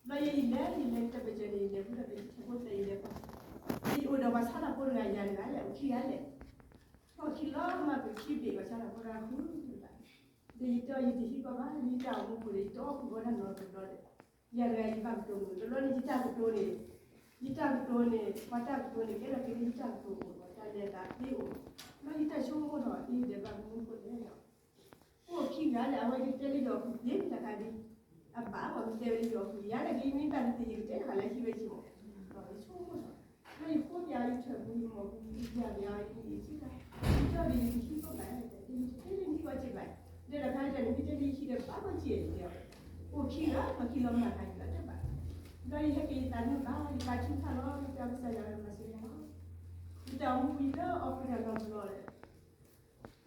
ဘျီယလဲၤ ယလဲၤတၢ်ပၢၢ်ဆၢန့ၣ် ယလဲၤဃုထီၣ်က့ၤယထံဖိသၢ ယလဲၤကွၢ်, ယအိၣ်ဒီးပှၤဆါတၢ်ဖိတဂၤယၤတဂၤလဲၣ်, အိၣ်ခံဂၤလဲၣ်, ထီၣ်ခံလီၤမး ပခံဘ့ၣ်ပှၤဆါတၢ်ဖိတဂၤဃုတဂၤ, ဒီးယတဲအီၤ ယတဟံးကီးဘၣ်, ယတၢ်အိၣ်မူပူၤန့ၣ် ယတအီၣ်ဃုာ်ဘၣ်တၢ်နီတဘျီဒီး ယၤတဂၤယဘၣ်ကတိၤမုာ်, တဘျီန့ၣ် ယတၢ်ကတိၤန့ၣ်, ယတၢ်ကတိၤန့ၣ် ပှၤတၢ်ကတိၤန့ၣ် ကဲထီၣ်က့ၤလၢယတၢ်ကတိၤအိၣ်ဒီး တၢ်လဲၤသးသ့အိၣ်, ဘျီယတၢ်ဆိကမိၣ်ထီၣ် ယဒဲးဘၣ်မနုၤအဃိလဲၣ်, အိၣ်ခံဂၤဒီး အဝဲဒၣ်တဲလၢယီၤအပူၤသ့တခါဒီး အဘၣ်မး မ့ၢ်တဲဝဲလၢယီၤအပူၤ ယၤန့ၣ်က့ မ့ၢ်တၢ်တသ့ ယကတဲတခါလၢဟံၣ်ဝဲက့မး, ဒီးယဆိကမိၣ်ထီၣ်, ဒီးယဃိပၠးယထၢၣ်ပူၤ ယမီၢ်ပူၤ ယပၠးပၠးအီၤ ယမ့ၢ်ယဆ့ကၤ, ယကၠီဒီး ယတဟံးကီးဘၣ်, ယတတဲလၢနဟံးကီးက့ဘၣ်, ဒီးတခါတၢ်န့ၣ် မ့ၢ်တဲလၢယဟံးဒီးဘၣ်ကီးက့ ယတဲအီၤ, အိၣ်ခံဂၤ ပှၤခံလီၤမၢ်ခါ ယဘၣ်တဘၣ်, ဒီးယဟဲက့ၤယသးနုာ်ဘၣ် ယသးထုကဖၣ်လီၤ ယတဲက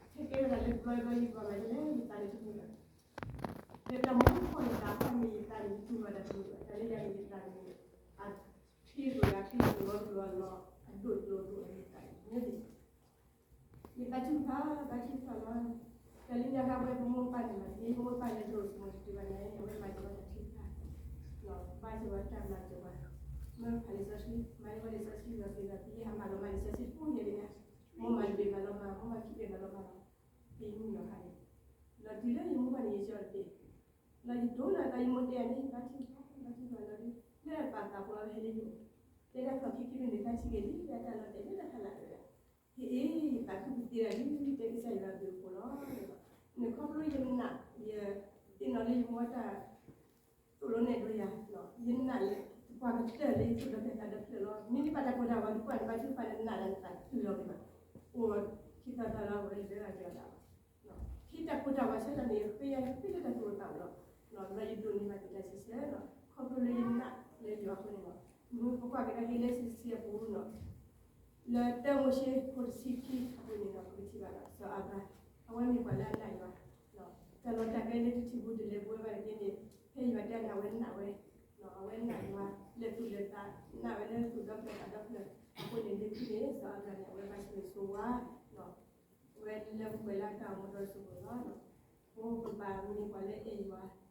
စၢ်ယွၤမၤစၢၤယၤလီၤ, ယတၢ်အိၣ်မူပူၤ ယတအီၣ်ဃုာ်တၢ်နီတဘျီဒီး ဟဲကဲထီၣ်တၢ်လၢတဘျီဘျီ ယကွၢ်ဘၣ်ယလဲၣ် ယသးန့ၣ်တမုာ်ဘၣ်, ဒီးတၢ်မူထီၣ်ယသး ခီမ့ၢ်ယသးန့ၣ် ယတူၢ်ဘၣ်တၢ်တမုာ်ဘၣ်, တၢ်လၢယၤန့ၣ် ယသးန့ၣ် အချ့ကျိၤ အချ့ကျိၤလီၤကျိၤလီၤ အဒိၣ်ကျိၤဒိၣ်အမ့ၢ်သးန့ၣ် ယသးထုကဖၣ် သးထုကဖၣ်လီၤ, တၢ်လၢညါခါဝဲပမိၢ်ပၢ်န့ၣ်မး ယမိၢ်ပၢ်လၢယအိၣ်ဆိးမီၤတတုၤဘၣ်န့ၣ် အဝဲမၤစၢၤဝဲတၢ်ထုကဖၣ်, ဘၣ်စၢၤဝဲတၢ်မၤစၢၤဝဲ, မၢဖးလံာ်စီဆှံ မၤလံာ်စီဆှံ ဒီးက့ၤဒီး ပယဲၢ်ဟးမၤလီၤမၤလံာ်စီဆှံတပူၤညါလံညါ, မိၢ်မၤတဘ့ၣ်မၤလီၤမၤ မိၢ်မၤခံဘ့ၣ်မၤလီၤမၤလီၤ, ပယဲၢ်မုၣ်လီၤခါန့ၣ်, ဒီးတုၤလၢယမိၢ်ပၢ်န့ၣ် ယကၠီတဘ့ၣ်, ဒီးယဒိၣ်လီၤ ဒီးယမိၢ်တဲယၤန့ၣ် ဘါထုကဖၣ် ဘါထုကဖၣ်လီၤဒုး လၢပာ်သးပှၢ်ဝဲဟဲလၢယအိၣ်, တဲဒၣ်ထီၣ်ခံခံမံးနံး တၢ်ဆံးက့ၤလံ လၢတၢ်လီၤတဲာ်လၢတၢ်ဖးလၢ်တဂၤ, ဟ့ၣ်အ့ၣ် ယသးခုပသ့ဒၣ်လံ တဲကစၢ်ယွၤဘျုးအဃိလီၤ, နခီဖျိယနာ် ယသ့ၣ်နီၣ်လၢယမိၢ်တၢ် သိၣ်လိနဲၣ်ဒိယၤ, ယနာ်လၢ သပှၢ်ကတၢၢ်လၢယသူၣ်ဒီဖျၢၣ်သးဒီဖျၢၣ်လီၤ, မ့ၢ်တၢ်ပာ်တၢ်ကိၢ်တၢ်ဂီၤသပှၢ်န့ၣ် ဘါထုကဖၣ်လၢနာ်လၢသးတုၤလီၤက့ၤဘၣ်, အိၣ်ခံသီသီလီၤ အိၣ်လၢဒၢဂၤက့ၤအီၤလီၤ, ဖဲတၢ်ကိၢ်တၢ်ဂီၤဆၢကတီၢ်န့ၣ် ဃ့ယၤန့ၣ် ဃ့လၢတၢ်သူၣ်အိၣ်သးအိၣ်လီၤ, ဒီးယဒိးန့ၢ်ဘၣ်က့ၤတၢ်စံးဆၢလီၤ, ခီဖျိလၢယနာ်လၢယွၤအဃိန့ၣ်လီၤ, မ့ၢ်ပကွၢ်ကဒါက့ၤလၢစံးဆၢအပူၤလီၤ လၢတၢမိၤၡ့ ခိၣ်တဆံခံအပူၤန့ၣ်ဒီး ပကထံၣ်ဘၣ်ဒီး စီၤအၤဘြၤဟၣ် အဝဲမ့ၢ်ပှၤလၢအနာ်ယွၤ, တၢ်လီၢ်တၢ်ကျဲလၢတထံၣ်ပူၤတလဲၤပဝဲဘၣ်တက့ၢ်န့ၣ် ဖဲယွၤတဲန့ၣ် အဝဲနာ်ဝဲ, အဝဲနာ်ယွၤ လၢသူၣ်လၢသး နာ်ဝဲလၢသူၣ်ဒီဖျၢၣ်သးဒီဖျၢၣ်, အဃိန့ၣ်လၢခံန့ၣ် စီၤအၤဘြၤဟၣ်န့ၣ် အဝဲဘၣ်ဆိၣ်ဂ့ၤဆိၣ်ဝါ အဝဲလၢပှဲၤလၢတၢ်အိၣ်မူဒီးစိၤလီၤ, ပကဘၣ်မ့ၢ်ပှၤလၢအဲၣ်ယွၤ လၢပသးဒီဖျၢၣ်,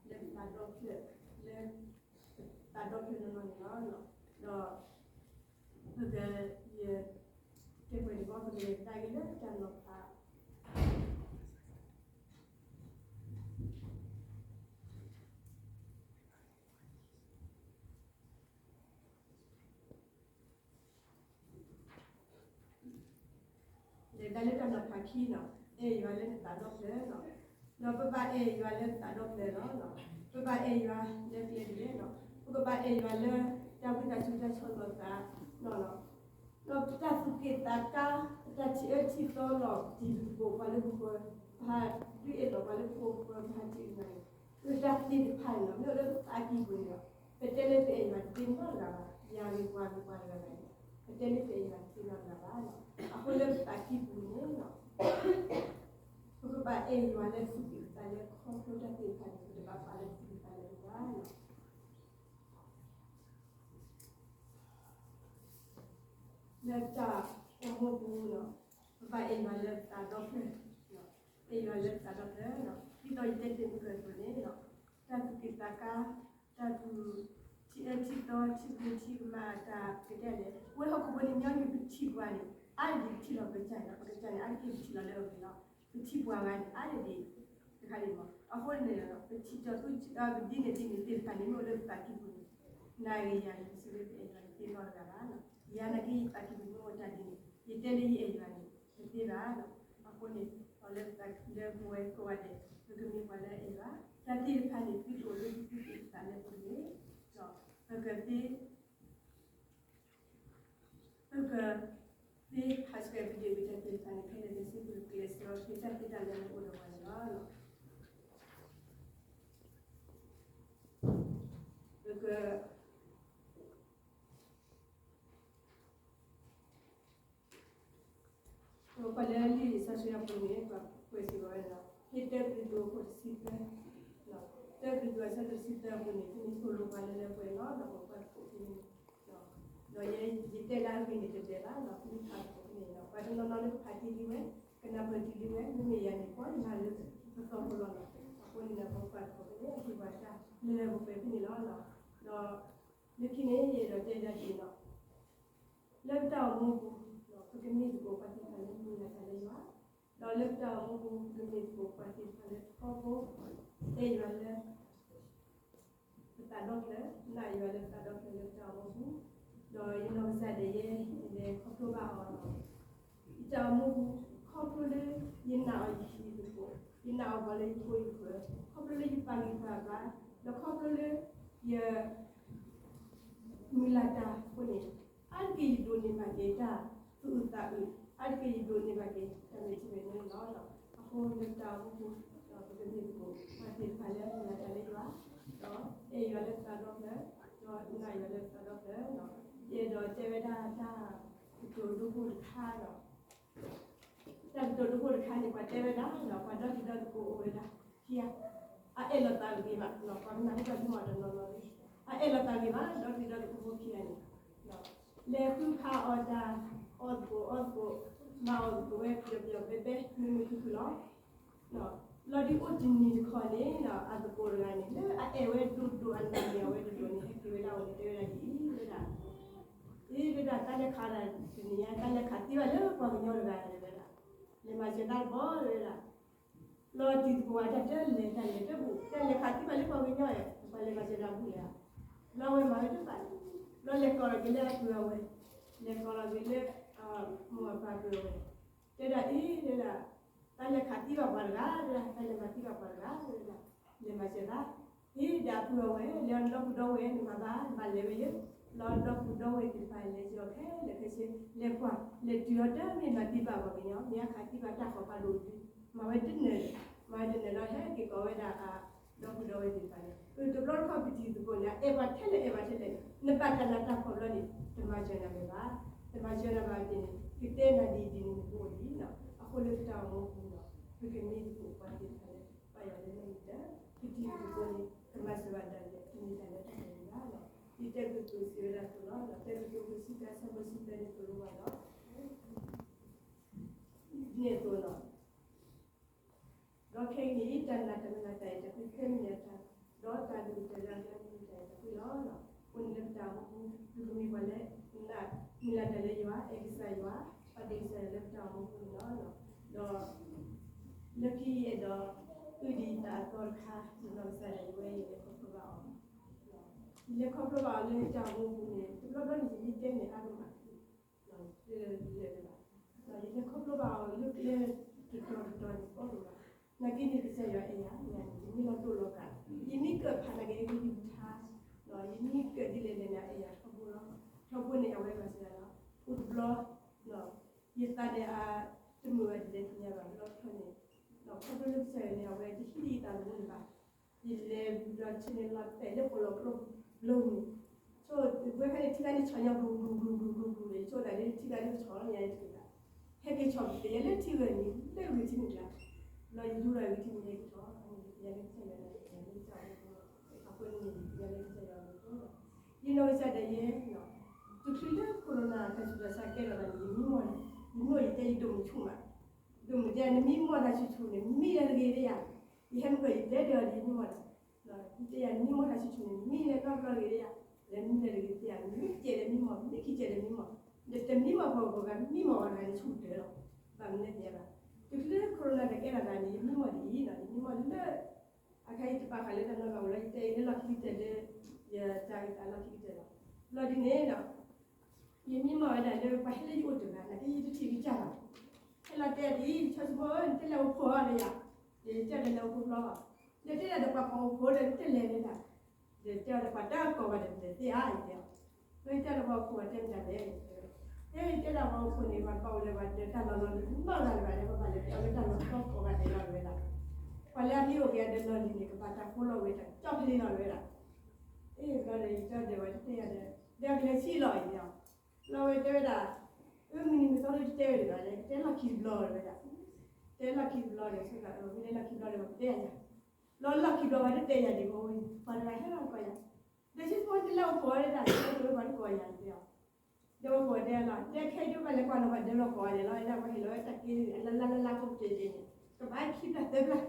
လၢပသးဒီဖျၢၣ်နီၢ်နီၢ်န့ၣ်လီၤ, ဒီး ပက ယ ကဲပှဲၤန့ၣ်ကီး ပကလဲၤတၢ်ဂ့ၢ်လၢတၢ်နီၤဖး လဲၤတၢ်လၢတၢ်နီၤဖးခံလီၤ, အဲၣ်ယွၤလၢနသးဒီဖျၢၣ်လီၤ, ဒီးပဘၣ်အဲၣ်ယွၤလၢသးဒီဖျၢၣ်လီၤ, ပဘၣ်အဲၣ်ယွၤလၢကျဲဒ်လဲၣ်လီၤ, ပကဘၣ်အဲၣ်ယွၤလၢတၢ်ဝံသးစူၤတၢ်ဆီၣ်လီၤသးလီၤ, ဒီးပတၢ်သူၣ်က့ၣ်သးကါ, ပတၢ်ထံၣ်အၢထံၣ်သီလီၤတံၢ်ပူၤ ပှၤလၢပဃၢၤ, ပဟးဒုးအဲၣ်လီၤပှၤလၢပဃၢၤ ပဟးထံၣ်အဂၤန့ၣ်, ပတၢ်သ့ၣ်တဖၣ်န့ၣ်လီၤ မ့ၢ်အိၣ်လၢပသးကံၢ်ပူၤန့ၣ်လီၤ, ပတဲလၢပအဲၣ်ယွၤတသ့နီတဂၤဘၣ်, ယၤဂ့ၤပှၤဂ့ၤပှၤတဂၤဂၤန့ၣ်, ပတဲလၢပအဲၣ်ယွၤတသ့နီတဂၤဘၣ်, အဃိလၢပသးကံၢ်ပူၤန့ၣ်လီၤ ပကဘၣ်အဲၣ်ယွၤလၢသူၣ်ကံၢ်သးလဲ ခီဖျိတၢ်သ့ၣ်တဖၣ်န့ၣ် ပတဘၣ်ပာ်လၢသူၣ်ကံၢ်သးလဲတဂၤလီၤ. လၢတၢ်အိၣ်မူအပူၤလီၤ, ပဘၣ်အဲၣ်ယွၤလၢပသးဒီဖျၢၣ်, အဲၣ်ယွၤလၢပသးဒီဖျၢၣ်, ဒ်သိးယတဲတ့ၢ်မုၢ်ကၢၢ်အသိးန့ၣ်လီၤ, တၢ်သူၣ်ကံၢ်သးကါ, တၢ်သူၣ်ထံၣ်အၢထံၣ်သီ ထံၣ်ပူၤထံၣ်ကမၣ်တၢ်ကတဲလဲၣ်, ပဝဲဟီၣ်ခိၣ်ဖိန့ၣ် ညီနုၢ် ပထံၣ်ပှၤန့ၣ် အါဒံးပထံၣ်လီၤပကစၢ်န့ၣ်လီၤ, ပကစၢ်န့ၣ် အါတက့ၢ်ပထံၣ်လီၤလၢအဂ့ၤလီၤ, ပထံၣ်ပှၤဂၤန့ၣ် အါဒံး တခါန့ၣ်မး, အဃိန့ၣ် ပထံၣ်ကၠီၤသူ ပဒ်န့ၣ်ဒ်န့ၣ်သ့ၣ်တဖၣ်န့ၣ် မ့ၢ်အိၣ်လၢပသးကံၢ်ပူၤန့ၣ်, နၤဂ့ၤယၤဂ့ၤ ပစံးလၢပအဲၣ်ယွၤတသ့နီတဂၤဘၣ်လီၤ, ယၤနာ်က့ယသးကံၢ်ပူၤမ့ၢ်အိၣ်တၢ်ဒ်န့ၣ် ယတဲလၢယအဲၣ်ယွၤန့ၣ် တသ့ဘၣ်လီၤ, အဃိန့ၣ် လၢပဝဲကိးဂၤဒဲး ပကမ့ၢ်ပှၤလၢအအဲၣ်ယွၤ, တၢ်သ့ၣ်တဖၣ်န့ၣ် သုတအိၣ်လၢသုသူၣ်ကံၢ်သးလဲအပူၤတဂ့ၤ, ဒီး ပကသ့ ပကသ့ဟးဆှဲးပဒ့ၣ်ဝံၤတၢ်သ့ၣ်တဖၣ်န့ၣ် ဖဲလဲၣ်န့ၣ် စံးဘျုးကလဲၤစ့ၢ်ကီး ဖဲတၢ်သ့တၢ်လၢန့ၣ်အိၣ်ဒီးပှၤန့ၣ်လီၤ. ပက ပကွၢ်လၢလံာ်စီဆှံအပူၤန့ၣ် ပကွၢ်စ့ၢ်ကီးဝဲန့ၣ်လီၤ. ဖဲတၢကရံၣ်သူးအခိၣ်တဆံသၢ, တၢကရံၣ်သူးအဆၢတဆံသၢအပူၤန့ၣ် ဖဲန့ၣ်သိၣ်လိပှၤလၢလၢပှဲၤပှဲၤလီၤ. ဒီးပကွၢ်သကိးဖဲန့ၣ်, ဒီးယဲယတဲလၢအဂ့ၢ်န့ၣ်တတဲဘၣ်လီၤ. မ့ၢ်ဖးသကိးဖဲန့ၣ်လီၤ. ပှၤတနီၤနီၤလၢကဖးတ့ၢ်လံဝဲ, ကနၢ်ပၢၢ်တ့ၢ်လံဝဲ, မ့မ့ၢ်ယၤန့ၣ် ကွၢ်ယၤလၢပသီဖိလီၤလီၤ. အဃိန့ၣ်ဒီး ပကွၢ်သကိးဖဲန့ၣ် အဃိပှၤတၢ်လၢလၢပှဲၤပှဲၤဖဲန့ၣ်လီၤလီၤ. ဒီးလၢခံန့ၣ် ယအဲၣ်ဒိးတဲဒၣ်က့ၤလီၤ, လၢပတၢ်အိၣ်မူပူၤ ပကမ့ၢ်သကိးပှၤသ့ၣ်တဖၣ်လၢမုၢ်လၢ်တၢ်လၢယွၤ, ဒီးလၢပတၢ်အိၣ်မူပူၤ ပကမ့ၢ်သကိးပှၤသ့ၣ်တဖၣ်လၢတခီဖိ အဲၣ်ယွၤလၢ ပသးဒီဖျၢၣ်, နာ်ယွၤလၢပသးဒီဖျၢၣ်လၢပတၢ်အိၣ်မူပူၤ, ဒီးယနီၢ်ကစၢ်ဒၣ်ယဲ ယလဲၤခီဖျိဘၣ်အီၤ ယတၢ်အိၣ်မူပူၤ, ခီဖျိလၢယနာ်အီၤယဟံၣ်ယဃီ, ယနာ်အီၤပှၤလၢယဖိယဃၢၤ, ခီဖျိလၢယပာ်ဂံၢ်ပာ်ဘါ, ဒီးခီဖျိလၢယ မုၢ်လၢ်တၢ်အဃိန့ၣ်, အါတက့ၢ်ယဒိးန့ၢ်ဘၣ်က့ၤတၢ်သူၣ်အုးသးအုး, အါတက့ၢ်ယဒိးန့ၢ်ဘၣ်က့ၤတၢ်မဲာ်ထံမဲာ်နိလီၤ. အဃိလၢပတၢ်အိၣ်မူပူၤ ဒီးပကမ့ၢ်သကိးပှၤသ့ၣ်တဖၣ်လၢမုၢ်လၢ်တၢ်လၢယွၤ, ဒီးအဲၣ်ယွၤလၢပသးဒီဖျၢၣ်, ဒီးနာ်ယွၤလၢပသးဒီဖျၢၣ်, ယအဲၣ်ဒိးတဲဝဲဒၣ်တၢ်ကတိၤဒိဖိတခါဒီး တၢ်ကတိၤဒိဖိတခါန့ၣ် ပှၤတဲဝဲဒၣ် ပှၤဒီတံၤဒီသကိးအိၣ်ဝဲဒၣ်ခံဂၤ, အအဲၣ်လိာ်သးတဂ့ၤဘၣ်, ပှၤကနၣ်ဟူတၢ်မ့ၢ်မီၢ်တနီၤနီၤ, အအဲၣ်လိာ်သးတဂ့ၤဘၣ်, ဒီတံၤဒီသကိးဖိခံဂၤန့ၣ် လဲၤဃုဖးအီၣ်တၢ်, အီၣ်သကိးအီသကိး, မၤအီၣ်သကိးဝဲပျီပျီဘဲဘဲ မုာ်မုာ်ခုၣ်ခုၣ်လီၤ. လီၤဒုးအိၣ်တနံၤတခီန့ၣ် အသကိးတဂၤန့ၣ် လၢအအဲၣ်ဝဲဒိၣ်ဒိၣ် အနာ်န့ၢ်အဝဲဒိၣ်ဒိၣ်န့ၣ် ဟဲက့ၤဝဲဒၣ်အအိၣ်န့ၣ် တဲဝဲဒၣ်ဒ်အံၤဝဲဒၣ် အ့ ဝဲဒၣ်တၢ်လဲၤခးတၢ်တနံၤညါ တၢ်လဲၤခးသံဘၣ်လၢပှၤကညီတဂၤဝဲဒၣ်, လဲၤမၤစၢၤတၢ်တဘီဝဲဒၣ်, လီၤတံၤသကိးဝဲတၢ်တလဲၤတၢ်လဲၤတဘူၣ် တၢ်လဲၤခးသံဘၣ်လၢပှၤကညီဧါ, ပှၤလဲၤမၤစၢၤတၢ်ဘူၣ်လဲၣ်ဧါ, လီၤဝဲမၤဝဲတဘၣ်, လီၤလဲၤကိးလီၤက့ၤလၢအပုၢ်အဝဲၢ်, လဲၤကိးလီၤက့ၤလၢ မိၢ်အပၢ်ပုၢ်အဝဲၢ်, တဲဒၣ်အ့ တဲဒၣ် တၢ်လဲၤခးသံဘၣ်ပှၤတဂၤ, တၢ်လဲၤမၤသံဘၣ်ပှၤတဂၤ, လဲၤမၤစၢၤသး, အ့ ဒီပုၢ်ဝဲၢ် လဲၤအီၤဒီပုၢ်ဒီဝဲၢ်န့ၣ်မၤဘၣ် ဘၣ်လဲၤဝဲယဲ, လီၤဒီပုၢ်ဒီဝဲၢ်သ့ၣ်တဖၣ်လဲၤစ့ၢ်ကီးခဲလၢာ်ခဲဆ့ လဲၤကွၢ် လဲၤတုၤအီၤတမ့ၢ်မၤသံဘၣ်ပှၤကညီ မ့ၢ်အခးသံဘၣ်တၢ်ဃီၤဖးဒိၣ်ဒု မၤဝဲတနၢၤ, မၤဝဲတနၢၤလီၤ ဟဲက့ၤကိးဝဲဒၣ်အ ဒီပုၢ်ဒီဝဲၢ်သ့ၣ်တဖၣ်န့ၣ် အတဘျီတခီၣ်ပတံၤသကိးန့ၣ် အအဲၣ်ပှၤထဲလဲၣ်အဲၣ်ပှၤထဲလဲၣ်န့ၣ် နဘၣ်တၢ်နးတၢ်ဖှီၣ်ဘျီန့ၣ် တမၤစၢၤနၤဝဲဘၣ်, တမၤစၢၤနၤဘၣ်န့ၣ် ကတဲနၤဒ်အံၤဒ်န့ၣ် နကအိၣ်ဒ်အံၤ, အဃိလၢပတၢ်အိၣ်မူပူၤန့ၣ် ပကမ့ၢ်သကိးပှၤသ့ၣ်တဖၣ်လၢ ဘၣ်ယွၤလၢမ့ၢ်တၢ် ပတံၤသကိးန့ၣ် ကမၤစၢၤဘၣ်ဒၣ်လဲာ် တမ့ၢ်တၢ်လၢတၢ်တမံၤဘၣ်လီၤ. ယတဲကတိၤစံးဝဲဒၣ်အသိးလီၤ. တဲကတိၤဝံၤ ဆံသၢ ဆၢဖိဆံသၢန့ၣ် သိၣ်လိဘၣ်လီၤ. န့ၣ်အသိးလီၤ. ဒီးခဲအံၤန့ၣ် တၢ်နာ်တၢ်မုၢ်လၢ်တၢ်အဲၣ်တၢ်ကွံ သၢမံၤညါတၢ်, ဒီးတၢ်ဒုးတၢ်ယၤလၢမုၢ်တၢ်အဲၣ်တၢ်ကွံလီၤ. အဃိန့ၣ်လၢပတၢ်အိၣ်မူပူၤ ပကမ့ၢ်ပှၤလၢ မုၢ်လၢ်တၢ်လၢယွၤ အဲၣ်ကစၢ်ယွၤ ပာ်ဒိၣ်ကစၢ်ယွၤလၢပတၢ်အိၣ်မူပူၤန့ၣ်လီၤ. ဒီး လၢခံယအဲၣ်ဒိး အုၣ်ဒံးတၢ်အသီတခါ ယနီၢ်ကစၢ်ဒၣ်ယဝဲ ယလဲၤခီဖျိဘၣ်အီၤ, ယလဲၤခီဖျိဘၣ်အီၤလၢတၢ်အိၣ်မူပူၤန့ၣ် တဘျီဘျီန့ၣ် ယမ့ၢ်တဲန့ၣ်အါဒိၣ်မး လၢလၢလၢလၢ ယလဲၤခီဖျိဘၣ်အီၤလၢကျဲတတီၤတတီၤန့ၣ် အါဒိၣ်မး, နာ်က့န့ၣ် ကစၢ်ယွၤအဲၣ်ယၤ ယမ့ၢ်လီၤတိၢ်လီၤကး ယမ့ၢ်ကၢၣ်ဖးနာ်က့ ယကယူၤထါ ယမ့ၢ်ကၢၣ်ဒ်လဲၣ်လဲၣ်န့ၣ် အအဲၣ်ယၤထီဘိလီၤ. ထီဘိန့ၣ် အဝဲမၤစၢၤယၤလီၤ. အိၣ်တဘျီ ယသးန့ၣ် တမုာ်ဘၣ်ဒ်လဲၣ်သ့ၣ်ညါဘၣ် လီၤဆီန့ၣ် ခီဖျိလၢကစၢ်ယွၤန့ၣ် အဝဲတဟံးဒံးယသးသမူန့ၣ်ဘၣ် ယလဲၤဘျီဆ့န့ၣ် လီၤတဲာ်လၢပလီၢ်ကျိဘျီန့ၣ် ဆိၣ်ဝဲခါန့ၣ် ထံကျါန့ၣ်ဆီၣ်ညီဘျူဘျူဘျူဘျူဘျူဘျူန့ၣ် ယဆိၣ်ဝဲဒၣ်လၢထံကျါန့ၣ်ဆီၣ်ညီယၤတက့ၢ်ဘၣ်, ဟဲက့ၤဆီၣ်က့ၤယၤလၢထံဂၢၢ်န့ၣ် လၢဂ့ၤထံန့ၣ်ကျါ, လီၤယဒူလီၤဂ့ၤထံန့ၣ် ဟဲက့ၤဆီၣ် ယၤလၢကစၢ်ယွၤန့ၣ် ယၤလၢကစၢ်ယွၤန့ၣ် အဃိန့ၣ် ယၤလၢကစၢ်ယွၤန့ၣ် ယနီၢ်ကစၢ်ဒၣ်ယဲ တချုးလၢ corona တၢ်ဆူးတၢ်ဆါကဲထီၣ်သးန့ၣ် ယမံမီၢ်န့ၣ် ယမံမီၢ်ယတဲယဒိၣ်မုာ်ဆူၣ်မး, ဒိၣ်မုာ်တဲ နမံမီၢ်တၢ်ဆူၣ်ဆူၣ်န့ၣ် မံလၢတဂ့ၤတယၤ, ယဟဲမုၢ်ကီၢ်ယတဲဒၣ်အီၤဒီးယမံမီၢ်တၢ် ယတဲယၤ နမံမီၢ်တၢ်ဆူၣ်ဆူၣ်န့ၣ် မံလၢနီတဘျီတဂ့ၤတယၤ, လဲၤမံလၢတဂ့ၤတယၤ, မံကဲးဒီးမံမီၢ် မံခံကဲးဒီးမံမီၢ်, ဒီးတမံမီၢ်ပှၤပှၤဂၤ မံမီၢ်အီၤတဂၤန့ၣ် ဆူၣ်တၢၤလီၤ, ဘၣ်မနုၤလဲၣ်သ့ၣ်ညါဘၣ်, တချုးလၢ corona တၢ်ကဲထီၣ်သးန့ၣ် ယမံမီၢ်ဒ်အံၤနီၤ ယမံမီၢ်လၢ အခါအံၤတပာ်ဃာ်လၢတၢ်နီတမံၤလီၤ ယတဲအံၤလၢလီၢ်ခံကတၢၢ်လၢ ယတၢ်ဂ့ၢ်သးလီၢ်ခံကတၢၢ်လီၤ, လီၤဒ်န့ၣ်ဒီး ယမံမီၢ်ဝဲဒၣ်လၢပှၤဟဲလၢယအိၣ်တဂၤ နာ်က့ယတထံၣ်ကစၢ်ဘၣ်, ဟဲလီၤတဲဒ်အံၤ ဆီၣ်ဆူဖိ နတဲလၢအိၣ်ဖှိၣ်အီၤဒီးယၤ, ယတဲဒီးလဲၤအိၣ်ဖှိၣ်ဖျီဘၣ်, လဲၤတဲဒၣ်ဒီးပှၤပှၤအိၣ်ဖှိၣ်ဒီးနတဲလဲၤဝဲဒၣ် ဒီးတဲအီၤဒီးပှၤတၢ်ကိးဂၤဒဲး ပလဲၤသ့ဧါ ယတဲအီၤ, လၢယတဲဒီးပှၤအိၣ်ဖှိၣ်အတဲမတၤလဲၣ်, တဲယတဲဒၣ်ပှၤအိၣ်ဖှိၣ်န့ၣ် ပှၤတပာ်အိၣ်လၢၤဘၣ်ဒီးတၢ်လီၢ်လီၤလၢနီၢ်ဂၤလၢၤဘၣ်ဒီး ပဘၣ်လဲၤတဲအီၤလၢတၢ်လီၢ်ကိးဂၤဒဲးလီၤဝဲဒၣ်, ပှၤလၢအမ့ၢ်အိၣ်က့ၤဒီးလီၢ်လံၤန့ၣ် ကဘၣ်တၢ်ဖိလီၤဝဲဒၣ် ကၠီၣ်ဖဲလ့လီၤဝဲဒၣ်, အ့ၣ်ဘျီဒီးယတဲဒီးဝဲတတဲယၤဒီး ဒီးကလဲၤဆံးလီၤအံၤဒီး လီၤဝဲတဲဝဲဒၣ်, အၢ မုၢ်နံၤမုၢ်သီလၢတတဲဝဲဒၣ်ဒီး တဲလီၢ်ခံတဘျီဝဲဒၣ်, တဲလီၢ်ခံတဘျီဒီး ဆိသး မ့ၢ်တဲလီၢ်ခံတဘျီဒီး ပတဲယၤ, လီၤလီၢ်ခံတဘျီဝဲတတဲယၤဒ်အံၤ ပှၤတဂၤဟဲလီၤကိးယၤ, ဒီးဆံးဖိတဲလၢအိၣ်ဖှိၣ်ဝဲဒၣ် တဲလၢပှၤတကိးယၤဒ်အံၤ, ဒီးအိၣ်ဖှိၣ်တဲလီၤ တဲခဲအံၤဒ်ပှၤလဲၤကွၢ်နီၤ ပှၤဒဲလီၤကိးဂၤဒဲးလီၤ ဝဲဒၣ်ပှၤဟ့ၣ်လီၤဝဲတၢ်က့န့ၣ် အလါလါလါလါဖိပတဲက့န့ၣ် ကဘၣ်ခံဘျၢ်သၢဘျၢ်,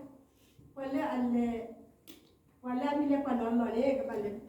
ပှၤလၢအလဲၤ ပှၤလၢအမ့ၢ်လဲၤကွၢ်နီၤလီၢ်န့ၣ် ကဘၣ်လဲၤကျးလီၤတၢ်က့ၤဖိလၢလၢဖိန့ၣ်တက့ၢ်. ဘျီဒီးမၤလီၤဝဲဒၣ်တၢၣ်ဖိတၢၣ်ဒီးပှၤကွဲးလီၤဃာ်ဝဲမံၤယၤယဲတၢ်န့ၣ်, ဘျီယဲပှၤတဟ့ၣ်ယၤတၢ်အံၤ လဲၤတၢ်အိၣ်ဖှိၣ်, ပှၤတဟ့ၣ်ယၤဘျီဒီး တဲယဲပှၤတသ့ၣ်ညါ, ဘျီတဲယၤပှၤလဲၤတၢ်လီၢ်ဖဲလဲၣ် တဲယၤပှၤလဲၤတၢ်လီၢ်ဖဲန့ၣ်ဖဲန့ၣ်တဲယၤ, ဘျီတၢ်လီၢ်န့ၣ် ဒ်သိးအဖိန့ၣ် ကဟ့ၣ်ဝဲလၢကၠိကတၢၢ်ဒီး ဖဲကတၢၢ်ပိၢ်စၢ်လီၤ လၢအချၢန့ၣ်တန့ၢ်ဒီး ကၠိကတၢၢ်န့ၣ်အပိၢ်စၢ်န့ၣ်, ဘျီဒီး ဘျီဒီး ယတဲဆီဘျီ ယတဲအီၤ မ့ၢ်ကဲန့ၣ်အီၤ, ယဲပှၤလဲၤဟီဘၣ်လၢယလဲၤကွၢ်ယချံလၢတၢ်မီၢ် ယအိၣ်လၢယချံတဘ့ၣ်က့ၤ, လဲၤသးယချံထံယဲကထီၣ်, ယဲကထီၣ်တုၤဘျီဒီး ယသကိးတဲယဲန့ၣ် ယတဲ အၢ မ့ၢ်ကဲန့ၣ် တဲဘၣ်စ့ၢ်ကီး, အဝဲတဲ အၢ ပှၤလဲၤကွၢ်ဝံၤကၠီလံ ဝံၤက့ၤလီၤနၤလီၤဝဲဒၣ်, အၢ ဒီးမ့ၢ်ကဲန့ၣ်အီၤဒီးယဲန့ၣ်တဲအီၤ, ဘျီယတဲဆီဘျီ ပကလဲၤကွၢ်ကီၢ်ပလီၢ်တဂၤက့ၤတဲအီၤ, ဘျီယလဲၤဒီးဆီယပၤဒီးယလဲၤကွၢ် လဲၤကွၢ်လီၤ ပှၤတဲနၤလၢလါတြ့ၣ် လါတြ့ၣ် က့ၤက့ၤက့ၤက့ၤ ပှဲၤထုး, ပှဲၤထုးလီၤဒီး ယတဲပလီၢ်တအိၣ်လၢ ယတဲအီၤ, ယတဲပလီၢ်တအိၣ်လၢ ယတဲပလီၢ်တအိၣ်လၢ လိၣ်ဘၣ် ယတဲပလီၢ်တအိၣ်လၢ ဟဲက့ၤ, ယကတ့လီၤက့ၤယဒၢး ယကစၢ်ဘၣ် ယတဲအီၤ, ယဒၢးလီၢ်န့ၣ် ယဒၢးဖဲန့ၣ် ယတဘှီလၢယဒၢးလီၤဘၣ် တၢ်နာ်က့တၢ်လီၢ်န့ၣ် ယကတ့ဂၤလီၤလီၤဘၣ် ယတဲအီၤ, ယကဃိလီၤက့ၤယဒၢး ကၠီဖဲလၢယကပ့ၤလီၤ ယကပ့ၤဝံၤန့ၣ်လီၤ နတၢ်လၢကဟဲဃိတၢ်လၢဟဲဃိ ယတဲအီၤ ဆိကမိၣ်တၢ်အံၤ နတလၢနတဂၤန့ၣ်တဖုန့ၣ်, နတပာ်တဲအါလၢနီတမံၤတဂၤန့ၣ်, နတပာ်တဲအါလၢနီတမံၤတဂၤ, ယတဲအီၤ ဃိလီၤ ယတဲအီၤ နမ့ၢ်ဃိလီၤဒီး နဃိလီၤဝံၤလီၤ ယတဲအီၤ ဘျီယတဲအီၤ ဃိလီၤဘှီလီၤ, ယဃိအံၤန့ၣ် တၢ်ပီးတၢ်လီလၢတၢ်ကမီၢ်ပူၤန့ၣ် ယမၤဒီးဘှီလီၤဝံၤ, ယကလဲၤကွၢ်ပှၤကျါန့ၣ်တ့ၢ်ဒီးယၤန့ၣ်, ယလဲၤကွၢ်တဂၤဘၣ် ယလဲၤတ့ၢ်ဒီး အိၣ်က့ၤအဒၢးလီၤလီၤတဂၤတဂၤ ဘျီဒီး ယတဲနကွၢ်ပှၤကျါန့ၣ် ဝဲဒၢးလီၤလီၤ ပှၤဒၢး နတဂၤကလဲၤဃိဒၢးလီၤန့ၣ် ပှၤ တဲဝဲ ဝဲမ့ၢ်လဲၤ, ဝဲမ့ၢ်တလဲၤတ့ၢ်ဝဲဒၢး သီၣ်ဝဲဃိဒၢးဒီး ယမ့ၢ်တဂၤဃိဒၢးလီၤန့ၣ် ပှၤ, ယတဲဝဲလၢက့ၤ ယဖုသ့ၣ်နီၣ်ထီၣ်, ယဖုသ့ၣ်နီၣ်ထီၣ်လၢခံတယံာ်ဘၣ်, ယမ့ၢ်ဝဲဒၣ်လါခံထိတဆံခွံပှဲၤ မ့ၢ်လါစဲးပထ့ဘၢၣ် လါအီးကထိဘၢၣ် မ့ၢ်တဒီးဒီးလီၤ, မ့ၢ်လါနိၣ်ဝ့ဘၢၣ်ဒီး ယတ့ၢ်ဘၣ်ဘၣ် မနုၤဃိလဲၣ် ယမ့ၢ်ဘၣ်ကါဆၢတပၤတက့ၢ်မ့ၢ်, တၢ်ယတဂဲၤဆၢထၢၣ် ယတဲက့ၤအီၤန့ၣ်, ဘျီယဖုသ့ၣ်နီၣ်ထီၣ်လီၤ ယဆိကမိၣ်ဒီး ယမ့ၢ်ဝဲဒၣ် ဆၢကတီၢ်နၤန့ၣ် ယခိၣ်ဒီးနမ့ၢ်မီၢ်တၢ်ဆူၣ်ဆူၣ်ဝဲဒၣ် ယခိၣ်ဒီးနတဲလၢတၢ်မ့ၢ်မီၢ်ဒီးယံၤ, ယဒီးယတဲဝဲတၢ် ယဖိခွါလၢယၤအသံလၢ ယမ့ၢ်မီၢ်တၢ်ဒီးယံၤဒီး ယမ့ၢ်မီၢ်ယဒၢးလီၤပှီၢ် ယမ့ၢ်မီၢ်ယဒၢးအူအီၣ်, ယဒ်မ့ၢ်မ့ၢ်မီၢ်ဝဲအီၣ်တၢ် ယဆိကမိၣ်ဝဲဒၣ် တၢ်ယဘျီယၤအီၤန့ၣ်ဒီး, ဘျီလၢခံကထိတဆံခွံလၢခံကထိခံဆံထီၣ် corona လီၤထံဘၣ်ဝဲလၢယကၠီပူၤန့ၣ်ဒီး, အအံၤယတဲနၤ ယမ့ၢ်မီၢ်တၢ်ကီဝဲလၢယဒၢး နၤနၤစိၤလီၤဒံး, ယတဲနၤဒံးဘၣ် နၤတခီဒီးဒိၣ်ဝံၤပူၤန့ၣ် အဝဲတဲလၢမံၤဂ့ၤ နၤတဲယနၤစိၤန့ၣ်လီၤ, အဃိန့ၣ်လၢပတၢ်အိၣ်မူန့ၣ်လီၤ ကစၢ်ယွၤန့ၣ် အဝဲအဲၣ်ပှၤဟံးပလီၢ်ဝဲတၢ် ပလီၢ်လၢပကဘၣ်ပလီၢ်ပသးလၢပတၢ်အိၣ်မူ, လၢဆၢဆံပူၤန့ၣ် ပှၤတၢ်မံမီၢ်အိၣ် ယထံၣ်ဘၣ်အိၣ် ယဖးဘၣ်အိၣ်, တၢ်ဟ့ၣ်ပလီၢ်ဝဲအိၣ်, လီၤမီၢ်ယတဲလၢအဂ့ၢ်တသ့ဘၣ် ပှၤလၢအတဲဝဲသ့ဒ်န့ၣ်အိၣ်လီၤ, လၢယနာ်က့ယဆိကမိၣ်လီၤ အဃိန့ၣ် ယဲဒၣ်တၢ်ဟ့ၣ်ပလီၢ်ယၤ, အအံၤဖဲအဘူးကတၢၢ်ယဖိယလံၤ ယဆိကမိၣ်တဂၤန့ၣ်, ယမံမီၢ်, ယမံမီၢ်တဂၤန့ၣ်မီၢ်, လီၤယမံမီၢ်မံၤဘၣ်ကွၢ်ဆၢၣ်မဲာ်, ဘၣ်ဆၣ်သနာ်က့န့ၣ် ပဘၣ်ပာ်ဂံၢ်ပဘါလၢကစၢ်ယွၤ ပ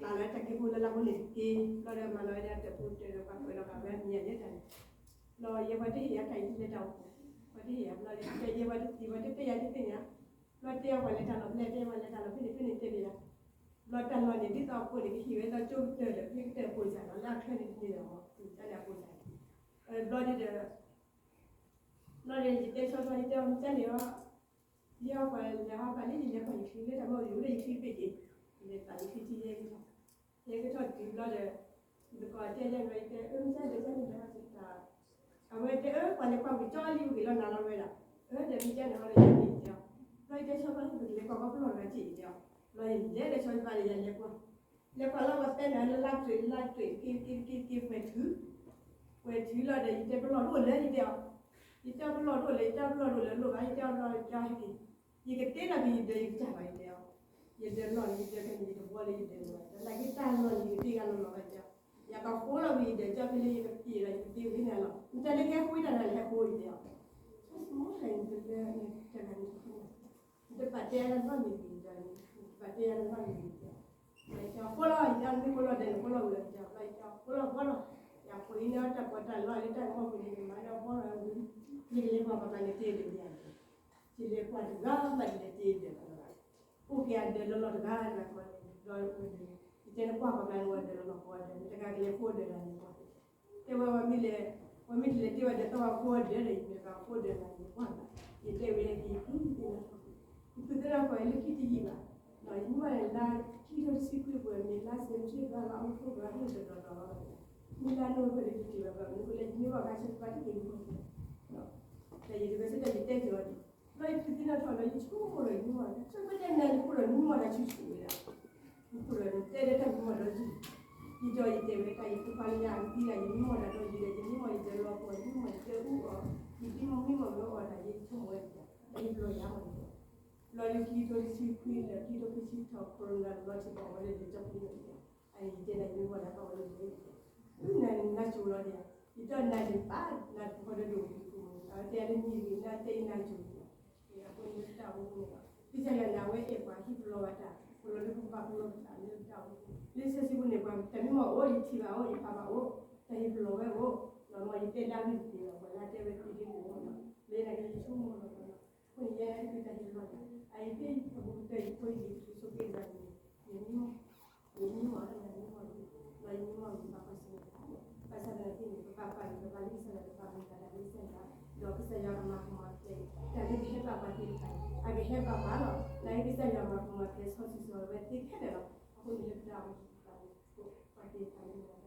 ဘၣ်မုၢ်လၢ်တၢ်လၢကစၢ်ယွၤ, ဒီးကစၢ်ယွၤကမၤကမၤခဲ, တၢ်လၢကဟဲဘၣ်ပှၤသ့ၣ်တဖၣ်န့ၣ် အကဟဲဘၣ်ပှၤလီၤ, လၢကစၢ်ယွၤမၤကမၤခဲဆီၣ်ဆီၣ်ဝဲသ့ခဲလၢာ်လီၤ, အဃိန့ၣ်လၢပတၢ်အိၣ်မူပှၤသ့ၣ်တဖၣ်န့ၣ်